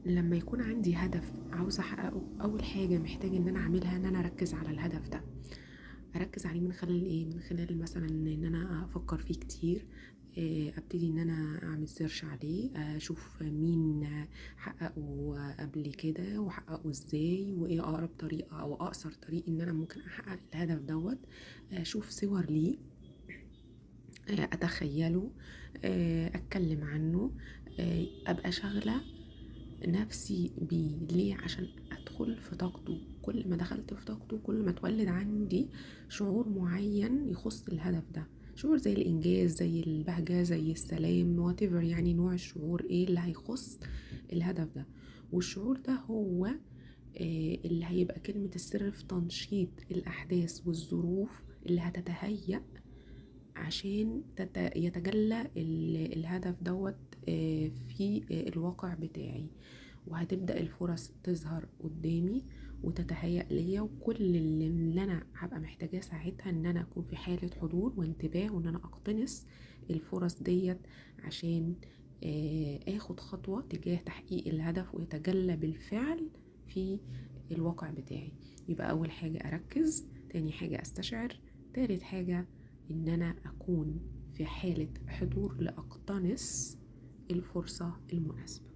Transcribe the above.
لما يكون عندي هدف عاوزة أحققه، أول حاجة محتاجة إن أنا أعملها إن أنا أركز على الهدف ده. أركز عليه من خلال إيه؟ من خلال مثلا إن أنا أفكر فيه كتير، أبتدي إن أنا أعمل search عليه، أشوف مين حققه قبل كده وحققه إزاي، وإيه أقرب طريقة أو أقصر طريق إن أنا ممكن أحقق الهدف دوت. أشوف صور ليه، أتخيله، أتكلم عنه، أبقى شغلة نفسي بيه. ليه؟ عشان أدخل في طاقته. كل ما دخلت في طاقته كل ما اتولد عندي شعور معين يخص الهدف ده، شعور زي الإنجاز، زي البهجة، زي السلام، whatever، يعني نوع الشعور إيه اللي هيخص الهدف ده. والشعور ده هو اللي هيبقى كلمة السر في تنشيط الأحداث والظروف اللي هتتهيأ عشان يتجلى الهدف دوت في الواقع بتاعي، وهتبدأ الفرص تظهر قدامي وتتهيأ ليا. وكل اللي أنا هبقى محتاجاه ساعتها إن أنا أكون في حالة حضور وانتباه، وإن أنا أقتنص الفرص ديت عشان آخد خطوة تجاه تحقيق الهدف ويتجلى بالفعل في الواقع بتاعي. يبقى أول حاجة أركز، تاني حاجة أستشعر، تالت حاجة إن أنا أكون في حالة حضور لأقتنص الفرصة المناسبة.